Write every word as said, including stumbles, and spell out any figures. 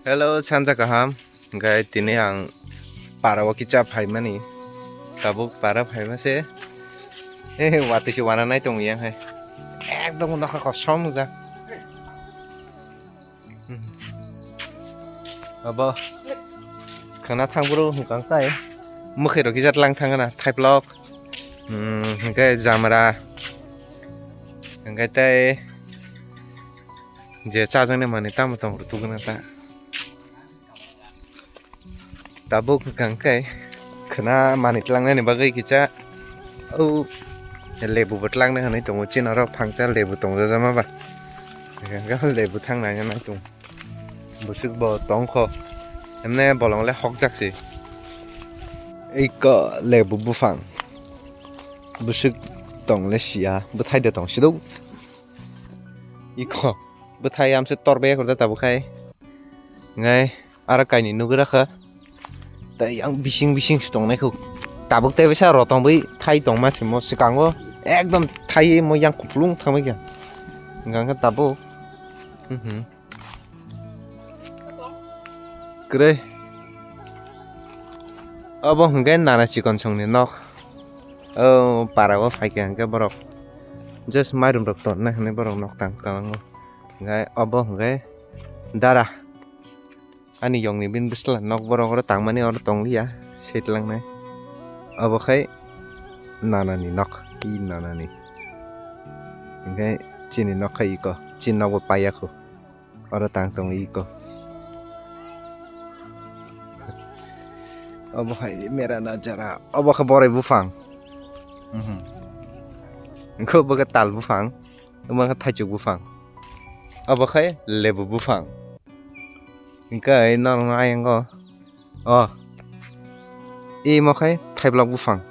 Hello, sanja kaham. Hingke tini ang para o kicha phaimani. Tabuk para phaima se. Eh, watwi se wana nai tongo yang hai. Ekdom nokha kosom nukjak. Abo khana thang bro hwnkang kai. Mwkhwi rok kisa tlang thang na thaiplok. Hmm, hingke jamra. Hingke tei je chajaknai manwi tamo tong rw tuguna ta. Tabuk hwnkha khe khwna manwi tlangnani bagwi kisa o lebu bo tlangna hwnwi tongo, chini oro phangsa lebu tongjak ma ba, hwnkha khe lebu thangna nai tongo, bwswk bo tongkho, himne bolong le hokjak se. Iko lebu buphang bwswk tong le sia, bwthai de tong sidok. Iko bwthai amse tor bai khorda tabuk khai. Ngai aro kaini nugwi rakha. Tai yang bising bising se tongnai khu. Tabuk tai bisa rotong bai thai tongma simo swkango ekdom thai mo yang kuplung thangbai kha. Hingkha khe tabuk. Mhm. Kwrwi. Obo hwnkhe nana chikon songni nok. O para o phaikha hwnkhe borok just mairum rok tonna hinwi borok nok tang tong. Hwnkhe obo hwnkhe dara. Ani yongni bini bwsla nok borok oro tangmani oro tongliya, sitlangnai. Obo khai nanani nok, i nanani. Hingke chini nok khai iko, chini nok bo paiya kho. Oro tang tongo iko. Obo khai mera najara, obo khe borai buphang. Mhm. Hingke obo khe tal buphang. Omo khe thaichuk buphang. Obo khai lebu buphang. Hingke norokno ayang o. O. Imo khai thaiblok buphang.